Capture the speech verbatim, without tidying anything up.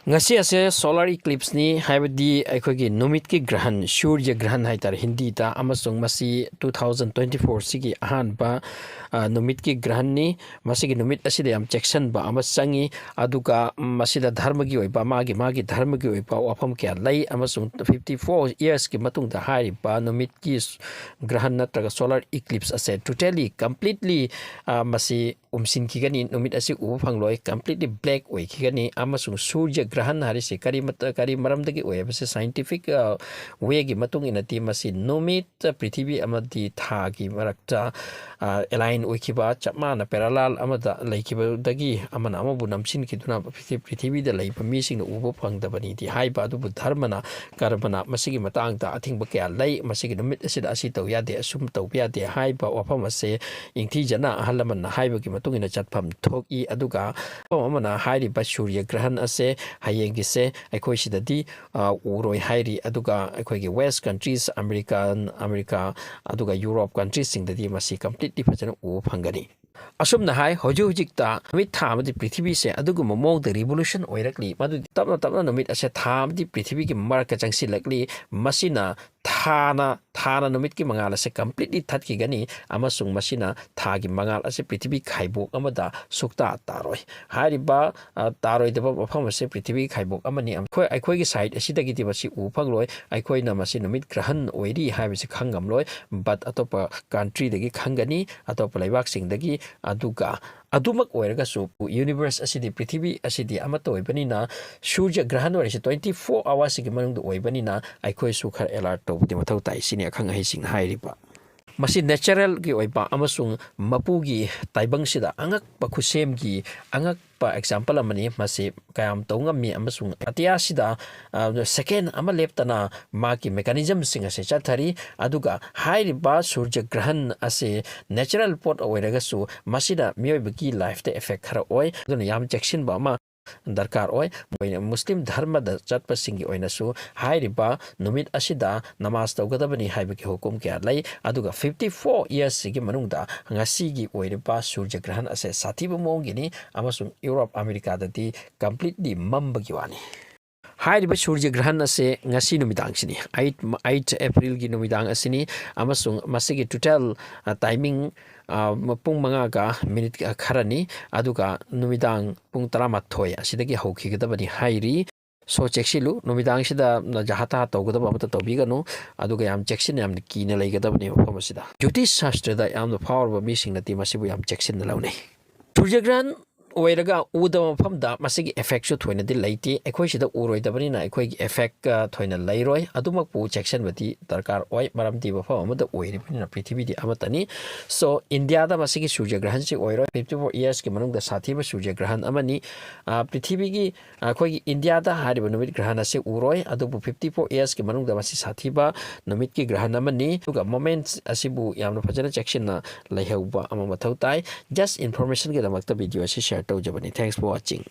ꯉꯁꯤ ꯑꯁꯦ solar eclipseꯅꯤ, ꯍꯥꯏꯕꯗꯤ ꯑꯩꯈꯣꯏꯒꯤ ꯅꯨꯃꯤꯠꯀꯤ ꯒ꯭ꯔꯍꯟ, ꯁꯨꯔꯌ ꯒ꯭ꯔꯍꯟ ꯍꯥꯏꯇꯥꯔꯦ ꯍꯤꯟꯗꯤꯗ, ꯑꯃꯁꯨꯡ ꯃꯁꯤ two thousand twenty four ꯁꯤꯒꯤ ꯑꯍꯥꯟꯕ, ꯑ, ꯅꯨꯃꯤꯠꯀꯤ ꯒ꯭ꯔꯍꯟꯅꯤ꯫ ꯃꯁꯤꯒꯤ ꯅꯨꯃꯤꯠ ꯑꯁꯤꯗ ꯌꯥꯝ ꯆꯦꯛꯁꯤꯟꯕ ꯑꯃ ꯆꯪꯉꯤ, ꯑꯗꯨꯒ ꯃꯁꯤꯗ ꯙꯔꯃꯒꯤ ꯑꯣꯏꯕ, ꯃꯥꯒꯤ, ꯃꯥꯒꯤ ꯙꯔꯃꯒꯤ ꯑꯣꯏꯕ ꯋꯥꯐꯝ ꯀꯌꯥ ꯂꯩ, ꯑꯃꯁꯨꯡ fifty four yearsꯀꯤ ꯃꯇꯨꯡꯗ ꯍꯥꯏꯔꯤꯕ ꯅꯨꯃꯤꯠꯀꯤ ꯒ꯭ꯔꯍꯟ ꯅꯠꯇ꯭ꯔꯒ solar eclipse ꯑꯁꯦ totally, completely, ꯑ, ꯃꯁꯤ ꯎꯝꯁꯤꯟꯈꯤꯒꯅꯤ, ꯅꯨꯃꯤꯠ ꯑꯁꯤ ꯎꯕ ꯐꯪꯂꯣꯏ, completely black ꯑꯣꯏꯈꯤꯒꯅꯤ, ꯑꯃꯁꯨꯡ ꯁꯨꯔꯌ ꯒ꯭ꯔꯍꯟ ꯍꯥꯏꯔꯤꯁꯤ ꯀꯔꯤ ꯃꯇ-, ꯀꯔꯤ ꯃꯔꯝꯗꯒꯤ ꯑꯣꯏ ꯍꯥꯏꯕꯁꯤ scientific, ꯑ, wayꯒꯤ ꯃꯇꯨꯡ ꯏꯟꯅꯗꯤ ꯃꯁꯤ ꯅꯨꯃꯤꯠ, ꯄ꯭ꯔꯤꯊꯤꯕꯤ ꯑꯃꯗꯤ ꯊꯥꯒꯤ ꯃꯔꯛꯇ, ꯑ, align ꯑꯣꯏꯈꯤꯕ, ꯆꯞ ꯃꯥꯟꯅ parallel ꯑꯃꯗ ꯂꯩꯈꯤꯕꯗꯒꯤ ꯑꯃꯅ ꯑꯃꯕꯨ ꯅꯝꯁꯤꯟꯈꯤꯗꯨꯅ ꯄ꯭ꯔꯤꯊꯤ-, ꯄ꯭ꯔꯤꯊꯤꯕꯤꯗ ꯂꯩꯕ ꯃꯤꯁꯤꯡꯅ ꯎꯕ ꯐꯪꯗꯕꯅꯤꯗꯤ ꯍꯥꯏꯕ, ꯑꯗꯨꯕꯨ ꯙꯔꯃꯅ, ꯀꯔꯃꯅ ꯃꯁꯤꯒꯤ ꯃꯇꯥꯡꯗ ꯑꯊꯤꯡꯕ ꯀꯌꯥ ꯂꯩ, ꯃꯁꯤꯒꯤ ꯅꯨꯃꯤꯠ ꯑꯁꯤꯗ ꯑꯁꯤ ꯇꯧ ꯌꯥꯗꯦ, ꯑꯁꯨꯝ ꯇꯧꯕ ꯌꯥꯗꯦ ꯍꯥꯏꯕ ꯋꯥꯐꯝ ꯑꯁꯦ ꯅꯤꯡꯊꯤꯖꯅ ꯑꯍꯜ ꯂꯃꯟꯅ ꯍꯥꯏꯕꯒꯤ ꯃꯇꯨꯡ ꯏꯟꯅ ꯆꯠꯐꯝ ꯊꯣꯛꯏ꯫ ꯑꯗꯨꯒ ꯋꯥꯐꯝ ꯑꯃꯅ, ꯍꯥꯏꯔꯤꯕ ꯁꯨꯔꯌ ꯒ꯭ꯔꯍꯟ ꯑꯁꯦ ꯍꯌꯦꯡꯒꯤꯁꯦ ꯑꯩꯈꯣꯏ ꯁꯤꯗꯗꯤ, ꯑ, ꯎꯔꯣꯏ ꯍꯥꯏꯔꯤ, ꯑꯗꯨꯒ ꯑꯩꯈꯣꯏꯒꯤ West countries, American, America, ꯑꯗꯨꯒ Europe countriesꯁꯤꯡꯗꯗꯤ ꯃꯁꯤ completely ꯐꯖꯅ ꯎꯕ ꯐꯪꯒꯅꯤ꯫ ꯑꯁꯨꯝꯅ ꯍꯥꯏ, ꯍꯧꯖꯤꯛ ꯍꯧꯖꯤꯛꯇ ꯅꯨꯃꯤꯠ, ꯊꯥ ꯑꯃꯗꯤ ꯄ꯭ꯔꯤꯊꯤꯕꯤꯁꯦ ꯑꯗꯨꯒꯨꯝꯕ ꯃꯑꯣꯡꯗ revolution ꯑꯣꯏꯔꯛꯂꯤ꯫ ꯃꯗꯨꯗꯤ ꯇꯞꯅ ꯇꯞꯅ ꯅꯨꯃꯤꯠ ꯑꯁꯦ ꯊꯥ ꯑꯃꯗꯤ ꯄ꯭ꯔꯤꯊꯤꯕꯤꯒꯤ ꯃꯔꯛꯇ ꯆꯪꯁꯤꯜꯂꯛꯂꯤ꯫ ꯃꯁꯤꯅ ꯊꯥꯅ, ꯊꯥꯅ ꯅꯨꯃꯤꯠꯀꯤ ꯃꯉꯥꯜ ꯑꯁꯦ completely ꯊꯠꯈꯤꯒꯅꯤ, ꯑꯃꯁꯨꯡ ꯃꯁꯤꯅ ꯊꯥꯒꯤ ꯃꯉꯥꯜ ꯑꯁꯦ ꯄ꯭ꯔꯤꯊꯤꯕꯤ ꯈꯥꯏꯕꯣꯛ ꯑꯃꯗ ꯁꯨꯛꯇꯥ ꯇꯥꯔꯣꯏ꯫ ꯍꯥꯏꯔꯤꯕ, ꯑ, ꯇꯥꯔꯣꯏꯗꯕ ꯃꯐꯝ ꯑꯁꯦ ꯄ꯭ꯔꯤꯊꯤꯕꯤ ꯈꯥꯏꯕꯣꯛ ꯑꯃꯅꯤ꯫ ꯑꯩꯈꯣꯏ, ꯑꯩꯈꯣꯏꯒꯤ side ꯑꯁꯤꯗꯒꯤꯗꯤ ꯃꯁꯤ ꯎꯕ ꯐꯪꯂꯣꯏ꯫ ꯑꯩꯈꯣꯏꯅ ꯃꯁꯤ ꯅꯨꯃꯤꯠ ꯒ꯭ꯔꯍꯟ ꯑꯣꯏꯔꯤ ꯍꯥꯏꯕꯁꯤ ꯈꯪꯉꯝꯂꯣꯏ꯫ But ꯑꯇꯣꯞꯄ countryꯗꯒꯤ ꯈꯪꯒꯅꯤ, ꯑꯇꯣꯞꯄ ꯂꯩꯕꯥꯛꯁꯤꯡꯗꯒꯤ꯫ ꯑꯗꯨꯒ ꯑꯗꯨꯃꯛ ꯑꯣꯏꯔꯒꯁꯨ universe ꯑꯁꯤꯗꯤ, ꯄ꯭ꯔꯤꯊꯤꯕꯤ ꯑꯁꯤꯗꯤ ꯑꯃꯠꯇ ꯑꯣꯏꯕꯅꯤꯅ, ꯁꯨꯔꯌ ꯒ꯭ꯔꯍꯟ ꯑꯣꯏꯔꯤꯁꯤ twenty four hoursꯁꯤꯒꯤ ꯃꯅꯨꯡꯗ ꯑꯣꯏꯕꯅꯤꯅ, ꯑꯩꯈꯣꯏꯁꯨ ꯈꯔ alert ꯇꯧꯕꯗꯤ ꯃꯊꯧ ꯇꯥꯏ꯫ ꯁꯤꯅꯤ ꯑꯈꯪ ꯑꯍꯩꯁꯤꯡꯅ ꯍꯥꯏꯔꯤꯕ꯫ ꯃꯁꯤ natural ꯒꯤ ꯑꯣꯏꯕ ꯑꯃꯁꯨꯡ ꯃꯄꯨꯒꯤ ꯇꯥꯏꯕꯪꯁꯤꯗ ꯑꯉꯛꯄ ꯈꯨꯠꯁꯦꯝꯒꯤ ꯑꯉꯛꯄ example ꯑꯃꯅꯤ꯫ ꯃꯁꯤ ꯀꯌꯥꯝ ꯇꯧ ꯉꯝꯃꯤ ꯑꯃꯁꯨꯡ ꯑꯇꯤꯌꯥꯁꯤꯗ, ꯑ, second ꯑꯃ ꯂꯦꯞꯇꯅ ꯃꯥꯒꯤ mechanismꯁꯤꯡ ꯑꯁꯤ ꯆꯠꯊꯔꯤ꯫ ꯑꯗꯨꯒ ꯍꯥꯏꯔꯤꯕ ꯁꯨꯔꯖ ꯒ꯭ꯔꯍꯟ ꯑꯁꯤ natural ꯄꯣꯠ ꯑꯣꯏꯔꯒꯁꯨ ꯃꯁꯤꯅ ꯃꯤꯑꯣꯏꯕꯒꯤ lifeꯇ effect ꯈꯔ ꯑꯣꯏ꯫ ꯑꯗꯨꯅ ꯌꯥꯝ ꯆꯦꯛꯁꯤꯟꯕ ꯑꯃ ꯗꯔꯀꯥꯔ ꯑꯣꯏ꯫ ꯃꯣꯏꯅ ꯃꯨꯁꯂꯤꯝ ꯙꯔꯃꯗ ꯆꯠꯄꯁꯤꯡꯒꯤ ꯑꯣꯏꯅꯁꯨ ꯍꯥꯏꯔꯤꯕ ꯅꯨꯃꯤꯠ ꯑꯁꯤꯗ ꯅꯃꯥꯖ ꯇꯧꯒꯗꯕꯅꯤ ꯍꯥꯏꯕꯒꯤ ꯍꯨꯀꯨꯝ ꯀꯌꯥ ꯂꯩ꯫ ꯑꯗꯨꯒ fifty four yearsꯁꯤꯒꯤ ꯃꯅꯨꯡꯗ ꯉꯁꯤꯒꯤ ꯑꯣꯏꯔꯤꯕ ꯁꯨꯔꯖ ꯒ꯭ꯔꯍꯟ ꯑꯁꯦ ꯁꯥꯊꯤꯕ ꯃꯑꯣꯡꯒꯤꯅꯤ ꯑꯃꯁꯨꯡ ꯌꯨꯔꯣꯞ ꯑꯃꯦꯔꯤꯀꯥꯗꯗꯤ completely ꯃꯝꯕꯒꯤ ꯋꯥꯅꯤ꯫ ꯍꯥꯏꯔꯤꯕ ꯁꯨꯔꯖ ꯒ꯭ꯔꯍꯟ ꯑꯁꯦ ꯉꯁꯤ ꯅꯨꯃꯤꯗꯥꯡꯁꯤꯅꯤ, eight eight Aprilꯒꯤ ꯅꯨꯃꯤꯗꯥꯡ ꯑꯁꯤꯅꯤ꯫ ꯑꯃꯁꯨꯡ ꯃꯁꯤꯒꯤ total timing ꯄꯨꯡ ꯃꯉꯥꯒ minute ꯈꯔꯅꯤ꯫ ꯑꯗꯨꯒ ꯅꯨꯃꯤꯗꯥꯡ ꯄꯨꯡ ꯇꯔꯥꯃꯥꯊꯣꯏ ꯑꯁꯤꯗꯒꯤ ꯍꯧꯈꯤꯒꯗꯕꯅꯤ ꯍꯥꯏꯔꯤ꯫ So ꯆꯦꯛꯁꯤꯜꯂꯨ, ꯅꯨꯃꯤꯗꯥꯡꯁꯤꯗ ꯖꯍꯥ ꯇꯍꯥ ꯇꯧꯒꯗꯕ ꯑꯃꯠꯇ ꯇꯧꯕꯤꯒꯅꯨ꯫ ꯑꯗꯨꯒ ꯌꯥꯝ ꯆꯦꯛꯁꯤꯟꯅ, ꯌꯥꯝꯅ ꯀꯤꯅ ꯂꯩꯒꯗꯕꯅꯤ ꯃꯐꯝ ꯑꯁꯤꯗ꯫ ꯖꯣꯇꯤꯁ ꯁꯥꯁꯇ꯭ꯔꯗ ꯌꯥꯝꯅ ꯐꯥꯎꯔꯕ ꯃꯤꯁꯤꯡꯅꯗꯤ ꯃꯁꯤꯕꯨ ꯌꯥꯝ ꯆꯦꯛꯁꯤꯟꯅ ꯂꯧꯅꯩ꯫ ꯁꯨꯔꯖ ꯒ꯭ꯔꯍꯟ ꯑꯣꯏꯔꯒ ꯎꯗꯕ ꯃꯐꯝꯗ ꯃꯁꯤꯒꯤ effectꯁꯨ ꯊꯣꯏꯅꯗꯤ ꯂꯩꯇꯦ꯫ ꯑꯩꯈꯣꯏ ꯁꯤꯗ ꯎꯔꯣꯏꯗꯕꯅꯤꯅ ꯑꯩꯈꯣꯏꯒꯤ effect ꯊꯣꯏꯅ ꯂꯩꯔꯣꯏ꯫ ꯑꯗꯨꯃꯛꯄꯨ ꯆꯦꯛꯁꯤꯟꯕꯗꯤ ꯗꯔꯀꯥꯔ ꯑꯣꯏ, ꯃꯔꯝꯗꯤ ꯃꯐꯝ ꯑꯃꯗ ꯑꯣꯏꯔꯤꯕꯅꯤꯅ ꯄ꯭ꯔꯤꯊꯤꯕꯤꯗꯤ ꯑꯃꯠꯇꯅꯤ꯫ So ꯏꯟꯗꯤꯌꯥꯗ ꯃꯁꯤꯒꯤ ꯁꯨꯔꯖ ꯒ꯭ꯔꯍꯟꯁꯤ ꯑꯣꯏꯔꯣꯏ꯫ Fifty four yearsꯀꯤ ꯃꯅꯨꯡꯗ ꯁꯥꯊꯤꯕ ꯁꯨꯔꯖ ꯒ꯭ꯔꯍꯟ ꯑꯃꯅꯤ꯫ ꯄ꯭ꯔꯤꯊꯤꯕꯤꯒꯤ, ꯑꯩꯈꯣꯏꯒꯤ ꯏꯟꯗꯤꯌꯥꯗ ꯍꯥꯏꯔꯤꯕ ꯅꯨꯃꯤꯠ ꯒ꯭ꯔꯍꯟ ꯑꯁꯤ ꯎꯔꯣꯏ꯫ ꯑꯗꯨꯕꯨ fifty four yearsꯀꯤ ꯃꯅꯨꯡꯗ ꯃꯁꯤ ꯁꯥꯊꯤꯕ ꯅꯨꯃꯤꯠꯀꯤ ꯒ꯭ꯔꯍꯟ ꯑꯃꯅꯤ꯫ ꯑꯗꯨꯒ moments ꯑꯁꯤꯕꯨ ꯌꯥꯝꯅ ꯐꯖꯅ ꯆꯦꯛꯁꯤꯟꯅ ꯂꯩꯍꯧꯕ ꯑꯃ ꯃꯊꯧ ꯇꯥꯏ꯫ Just informationꯒꯤꯗꯃꯛꯇ video ꯑꯁꯤ share ꯇꯧꯖꯕꯅꯤ꯫ Thanks for watching꯫